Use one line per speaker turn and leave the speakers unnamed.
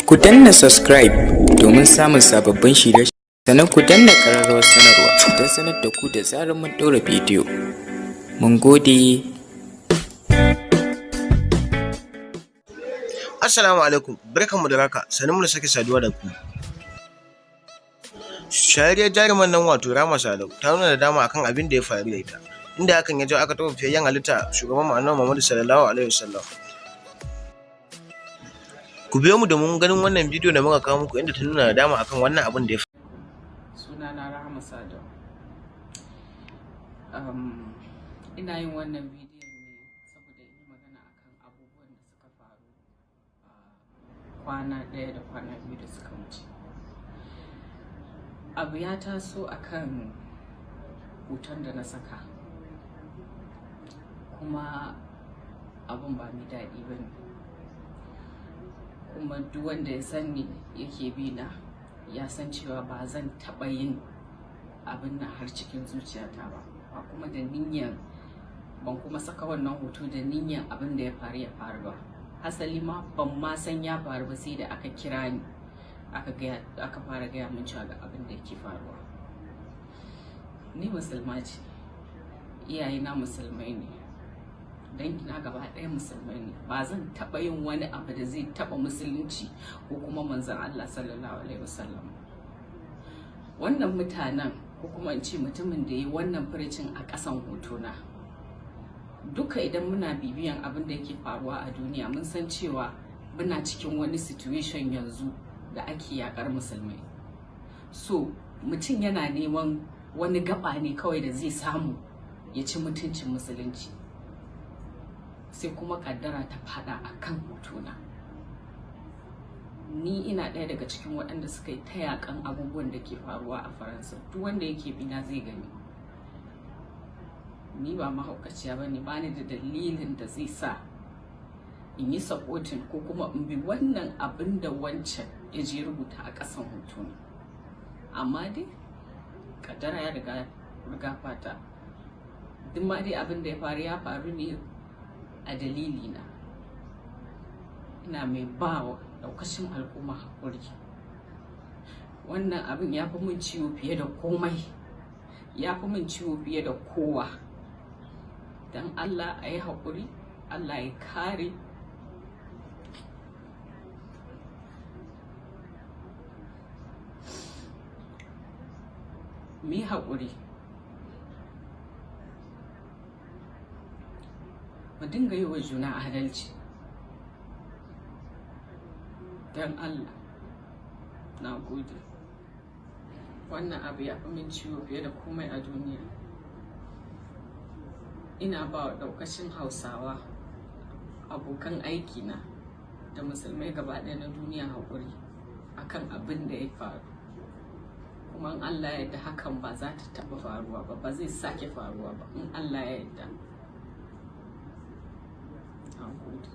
Ku danna subscribe domin samun sababbin shirye, sannan ku danna ƙararrawar sanarwa don sanar da ku da zarar mun ɗora bidiyo. Mun gode.
Assalamu alaikum, barkanmu da haka, sannunmu da sake saduwa da ku. Shahararriyar jaruman nan wato Rahama Sadau ta nuna nadama akan abin da ya faru da ita, inda hakan ya jawo aka taɓa fiyayyen halitta, shugaban mu Annabi Muhammadu sallallahu alaihi wasallam. Ku biyo mu domin ganin wannan bidiyo da muka kawo muku, inda ta nuna nadama akan wannan abin da ya faru.
Sunana Rahama Sadau. Ina yin wannan bidiyon ne saboda in yi magana akan abubuwan da suka faru a kwana ɗaya da kwana biyu da suka wuce. Abu ya taso akan hoton da na saka, kuma abun ba mai daɗi ba ne. Kuma duk wanda ya san ni yake bi na ya san cewa ba zan taɓa yin abin nan har cikin zuciyata ba, ba kuma da niyyar, ban kuma saka wannan hoto da niyyar abin da ya faru ya faru ba. Hasali ma ban ma san ya faru ba sai da aka kira ni aka gaya, aka fara gaya min cewa ga abin da yake faruwa. Ni musulma ce, iyayena musulmai ne, dangina gaba ɗaya musulmai ne. Ba zan taɓa yin wani abu da zai taɓa musulunci ko kuma manzon Allah sallallahu alaihi wasallam. Wannan mutanen, ko kuma in ce mutumin da ya yi wannan furucin a ƙasan hotona, duka idan muna bibiyan abin da yake faruwa a duniya, mun san cewa muna cikin wani situation yanzu da ake yakar musulmai. So mutum yana neman wani gaba ne kawai da zai samu ya ci mutuncin musulunci, sai kuma kaddara ta fada a kan hotona. Ni ina ɗaya daga cikin waɗanda suka yi ta yakan abubuwan da ke faruwa a Faransa. Duk wanda yake bina zai gani ni ba mahaukaciya ba ne, bani da dalilin da zai sa in yi supporting ko kuma in bi wannan abin da wancan ya je rubuta a ƙasan hotona. Amma dai kaddara ya riga riga fata. Duk ma dai abin da ya faru ya faru ne a dalili na. Ina mai ba wa daukacin al'umma haƙuri. Wannan abin ya fi min ciwo fiye da komai, ya fi min ciwo fiye da kowa. Don Allah a yi haƙuri, Allah ya kare. Mu yi haƙuri, mu dinga yi wa juna adalci, don Allah. Na gode. Wannan abu ya fi min ciwo fiye da komai a duniya. Ina ba wa ɗaukacin Hausawa, abokan aikina, da musulmai gaba ɗaya na duniya haƙuri akan abin da ya faru. Kuma in Allah ya yarda, hakan ba za ta taɓa faruwa ba, ba zai sake faruwa ba, in Allah ya yarda. Na gode.